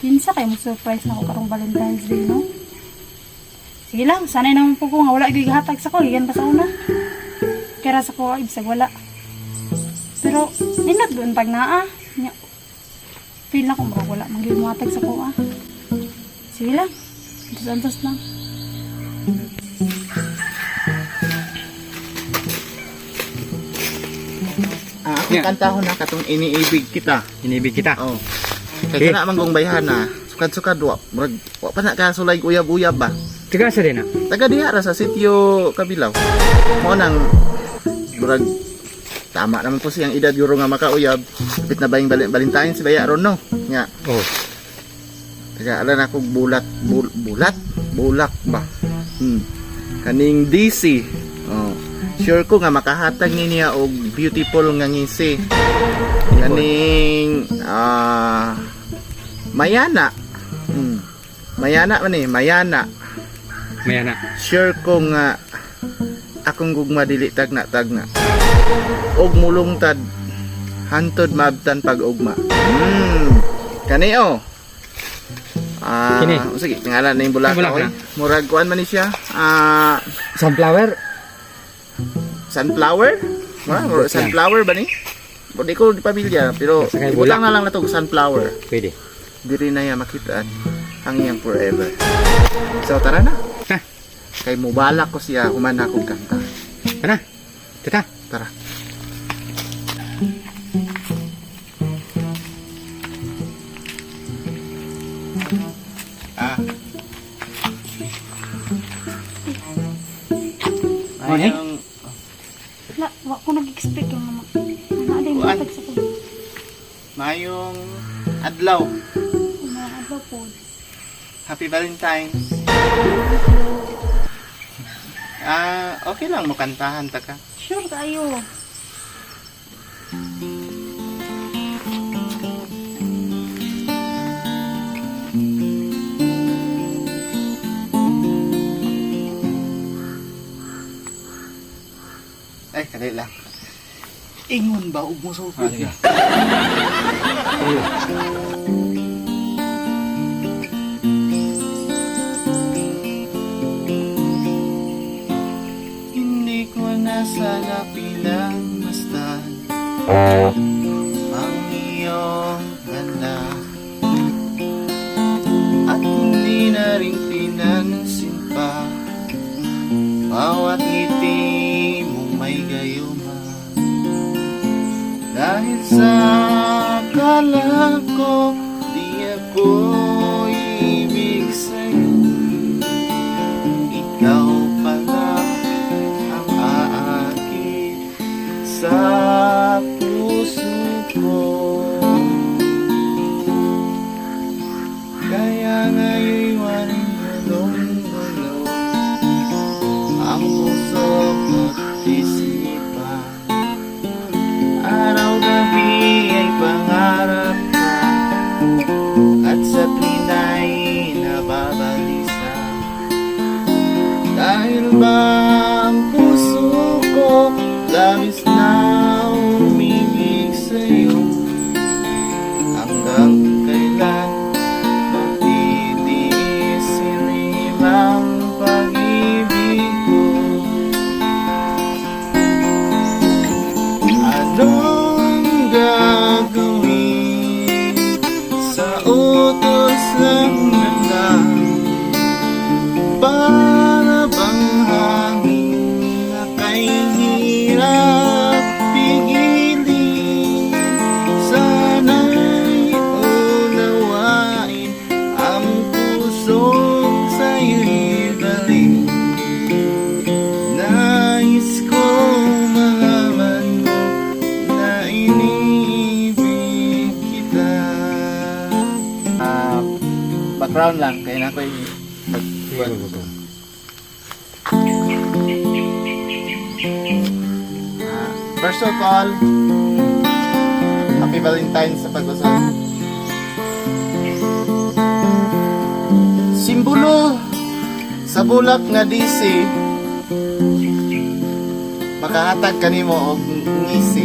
Kinsa kay mo surprise nako karong Valentine's Day, no? Sige lang, sanay naman po ko nga wala gyud gihatag sa ko, gikan pa sa una. Kaya sa ko ibsag wala. Pero nindot doon pag naa. Nya, feel na ko murag wala man gyud mohatag sa ko ah. Sige lang. Antos-antos lang. Ah, akong kantahon na katong "Iniibig Kita". "Inibig Kita". Oh. Kay kana man gong bayhan na. Sukad-sukad wa. Murag wa pa na ka sulay uyab-uyab ba. Taga sa din ah. Taga diha ra sa sitio Kabilaw. Mo nang murag tama naman po siyang edad guro nga makauyab. Kapit na ba yung Valentine si baya ron, no? Nga. Oh. Taga ala na kog bulat bulat bulak ba. Kaning DC. Oh. Sure ko nga makahatag ni niya og beautiful nga ngisi. Kaning Mayana. Mayana man eh, Mayana. Maya na. Sure ko nga akong gugma dili tagna-tagna. Og mulungtad hantod maabtan pag-ugma. Kani oh. Ah, Kini. sige, ngalan na yung bulak Ang bulak oy. na. Murag kuan man ni siya. Sunflower. Sunflower? Murag, murag Bulak. sunflower ba ni? Di ko di pamilya, pero Sa kay ibutang bulak. na lang na to sunflower. Pwede. Diri na ya makitaan ang iyang forever. So tara na. Ha? Kay mubalak ko siya human akong kanta. Tara. Tata. Tara. Ah. Ano eh? Mayong Wala, wa ko nag-expect yung mga. Naa din Kuan. hatag sa ko. mayong adlaw. Mga adlaw po. Happy Valentine's. Ah, okay lang mo kantahan ta ka. Sure kayo. Ay, kadali lang. Ingon ba ug mo sulpod? Sige. Hindi ko na sana pinagmasdan ang iyong ganda, at hindi na rin pinansin pa bawat ngiti mong may gayuma. Dahil sa akala ko di ako ibig sa'yo, ikaw pala ang aakit sa puso ko. Kaya ngayon'y waring gulong-gulo ang puso ko't isipan. Araw-gabi ay pangarap ka, at sa tuwin ay nababalisa. Dahil ba ang puso ko labis na umibig sa'yo? Hanggang kailan magtitiis ang pag-ibig ko? Anong gagawin sa utos ng ganda? Para bang hangin na kay hirap pigilin? Sana'y unawain ang pusong sa'yo'y balik. Nais ko malaman mo na iniibig kita. Ah, background lang, kaya na ako'y Sige, go, go, go. Ah, first of all, Happy Valentine's sa pag-usap. Simbolo sa bulak nga DC, makahatag kanimo og ngisi.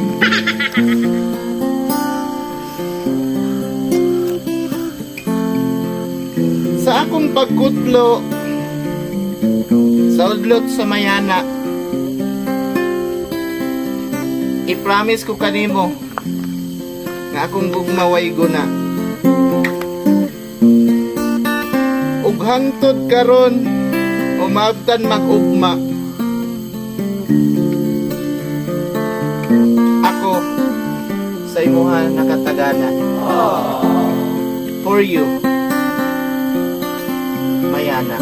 Sa akong pagkutlo sa udlot sa mayana, i-promise ko kanimo nga akong gugma way guna. Ug hangtod karon umabtan mag-ugma, ako sa imuha nakatagana. For you, Mayana.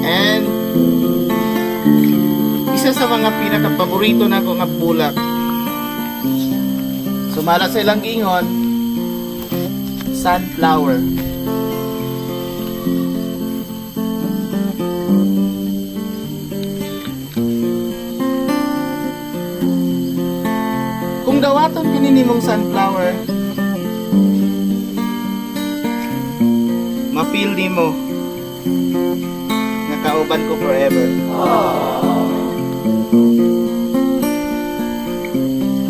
And isa sa mga pinaka-paborito nako nga bulak, sumala sa ilang giingon, sunflower. Kung dawaton kini nimong sunflower, ma-feel nimo nga kauban ko forever.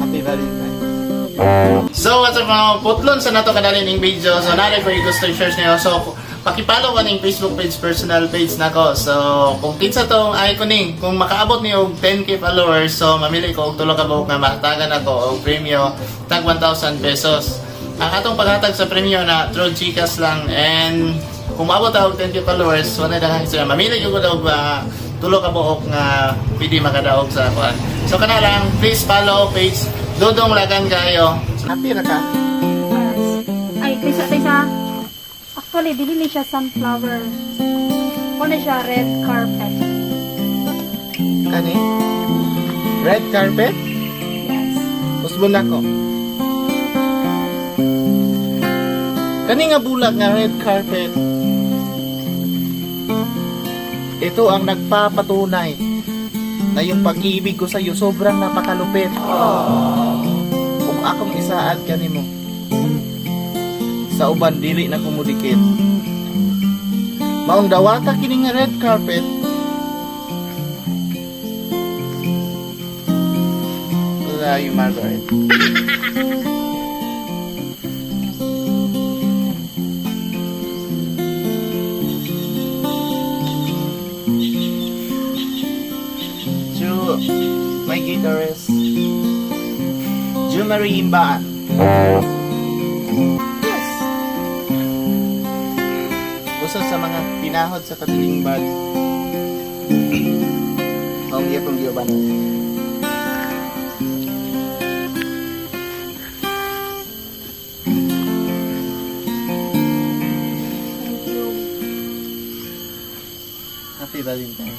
Happy Valentine's. So what's up, mga putlon sa nato kadali ning video. So nari for gusto i-share niyo. So paki-follow kaning Facebook page, personal page nako. So kung kinsa tong iconing, kung makaabot niyo og 10K followers, so mamili ko og tulo ka buok nga mahatagan nako og premyo tag 1,000 pesos. Ang atong paghatag sa premyo na through GCash lang, and kung maabot og 10K followers, wala na sila. Mamili ko og tulo ka buok nga pwede makadaog sa kuan. So kana lang, please follow page Dodong Lagan kayo. Happy ra ka? Yes. Ay, kaysa, kaysa, actually, dili ni siya sunflower. Kuno siya red carpet. Kani? Red carpet? Yes. Usbon nako. Kani nga bulak nga red carpet. Ito ang nagpapatunay na yung pag-ibig ko sa iyo sobrang napakalupit. Kung akong isaad kanimo sa uban, dili na kumudikit. Maong dawata kini nga red carpet. Love you, Margaret. To my guitarist, Jumari Imbaan. Yes! Usa sa mga pinahod sa katiling bag. Ang iya kong giuban. Thank you. Happy Valentine.